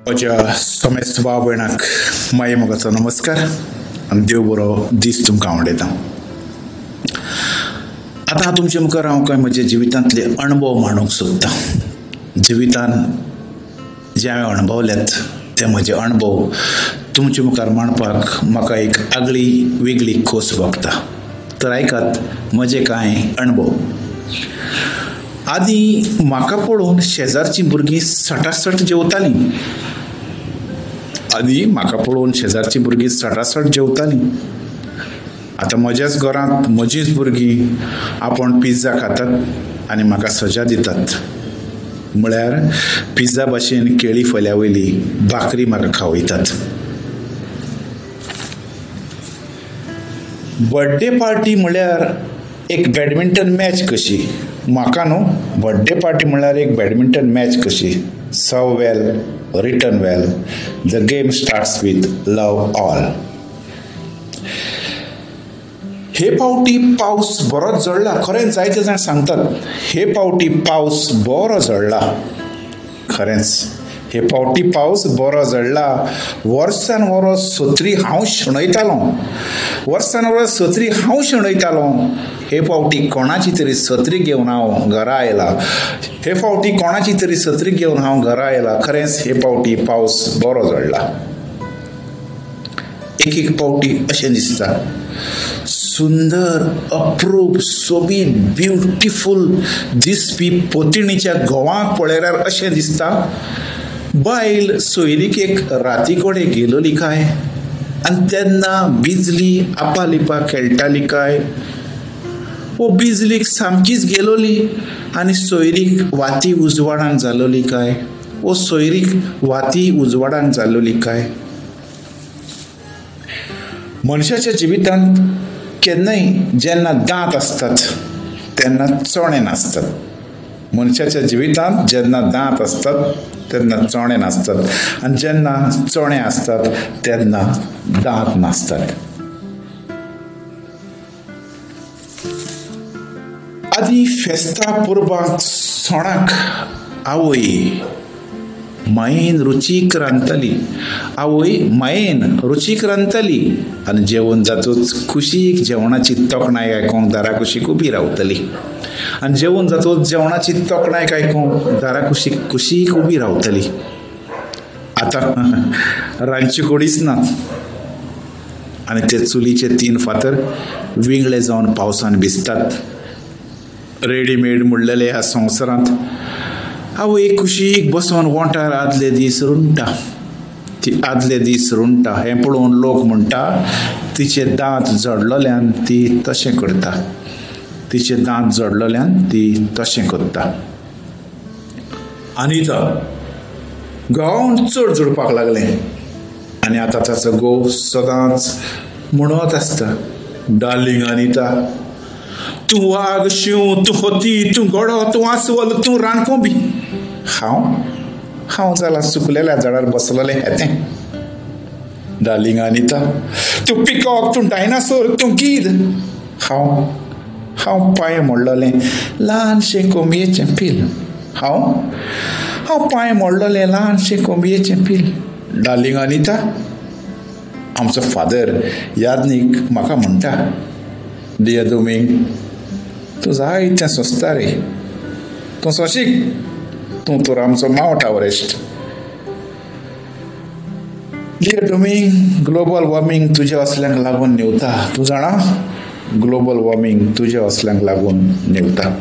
म्हज्या समेस्त भाव भयणाक माये मोगाचो नमस्कार आनी देव बरो दीस तुमकां आवडयता. आतां तुमचे मुखार हांव कांय म्हज्या जिवितांतले अणभव मांडूंक सोदतां. जिवितान जे हांवें अणभवल्यात ते म्हजे अणभव तुमचे मुखार मांडपाक म्हाका एक आगळी वेगळी खोस भोगता. तर आयकात म्हजे कांय अणभव. आदीं म्हाका पळोवन शेजारचीं भुरगीं सटासट जेवतालीं. आदीं म्हाका पळोवन शेजारचीं भुरगीं सटासट जेवतालीं. आतां म्हज्याच घरांत म्हजींच भुरगीं आपूण पिझ्झा खातात आनी म्हाका सजा दितात. म्हळ्यार पिझ्झा भाशेन केळी फल्या वयली भाकरी म्हाका खावयतात. बर्थडे पार्टी म्हळ्यार एक बॅडमिंटन मॅच कशी. म्हाका न्हू बर्थडे पार्टी म्हळ्यार एक बॅडमिंटन मॅच कशी. Serve well, return well, the game starts with love all. हे पावटी पावस बरोच झडला. खरेंच जायते जाण सांगतात हे पावटी पावस बरो झडला. खरेंच हे पावटी पावस बरो झडला. वर्सान वरस सत्री हांव शेणयतालो. वर्सान वरस सत्री हांव शेणयतालो. हे फावटी कोणाची तरी सत्री घेवन हांव घरा आयला. हे फावटी कोणाची तरी सत्री घेवन हांव घरा आयला. खरेंच हे फावटी पावस बरो झडला. एक एक फावटी अशें दिसता सुंदर अप्रूप सोबीत ब्युटिफूल दिसपी पोतिणीच्या घोवाक पळयल्यार अशें दिसता बायल सोयरीकेक राती कडेन गेलोली काय आनी तेन्ना बिजली आपालिपा खेळटाली काय. वो बिजलीक सामकीच गेलोली आनी सोयरीक वाती उजवाडान जालोली काय. वो सोयरीक वाती उजवाडान जालोली काय. मनशाच्या जिवितांत केन्नाय जेन्ना दांत आसतात तेन्ना चणे नासतात. मनशाच्या जिवितांत जेन्ना दांत आसतात तेन्ना चणे नासतात आनी जेन्ना चणे आसतात तेन्ना दांत नासतात. आदीं फेस्ता परबांक सणाक आवय मायेन रुचीक रांदताली. आवय मायेन रुचीक रांदताली आनी जेवण जातूच कुशीक जेवणाची तोखणाय आयकूंक दारा कुशीक उबी रावतली. आनी जेवण जातूच जेवणाची तोखणाय आयकूंक दारा कुशीक कुशीक उबी रावतली. आतां रांदची कुडीच ना आनी ते चुलीचे तीन फातर विंगळे जावन पावसान भिजतात. रेडीमेड म्हणलेले ह्या संवसारांत आवय कुशीक बसोन वोंठार आदले दीस रुंटा. ती आदले दीस रुंटा हें पळोवन लोक म्हणटा तिचे दांत जडलोल्यान ती तशें करता. तिचे दांत जडलोल्यान ती तशें करता. अनिता घोवान चड जोडपाक लागलें आनी आतां ताचो घोव सदांच म्हणत आसता डार्लिंग अनिता तूं वाग शींव तूं हती तूं घोडो तूं आसवल तूं रानकोबी. हांव हांव जालां सुकलेल्या झाडार बसलेलें हेतें. डार्लिंग अनिता तूं पिकॉक तूं डायनासोर तूं गीद. हांव हांव पांय मोडलेलें ल्हानशें कोंबयेचें पील. हांव हांव पांय मोडलेलें ल्हानशें कोंबयेचें पील. डार्लिंग अनिता आमचो फादर यादनीक म्हाका म्हणटा डियर दोमींग तूं जायतें सोंसता रे. तूं सोंशीक तूं तर आमचो Mount Everest. Dear Doming global warming तुज्या असल्यांक लागून न्हिवता. तूं जाणा ग्लोबल वॉर्मींग तुज्या असल्यांक लागून न्हिवता.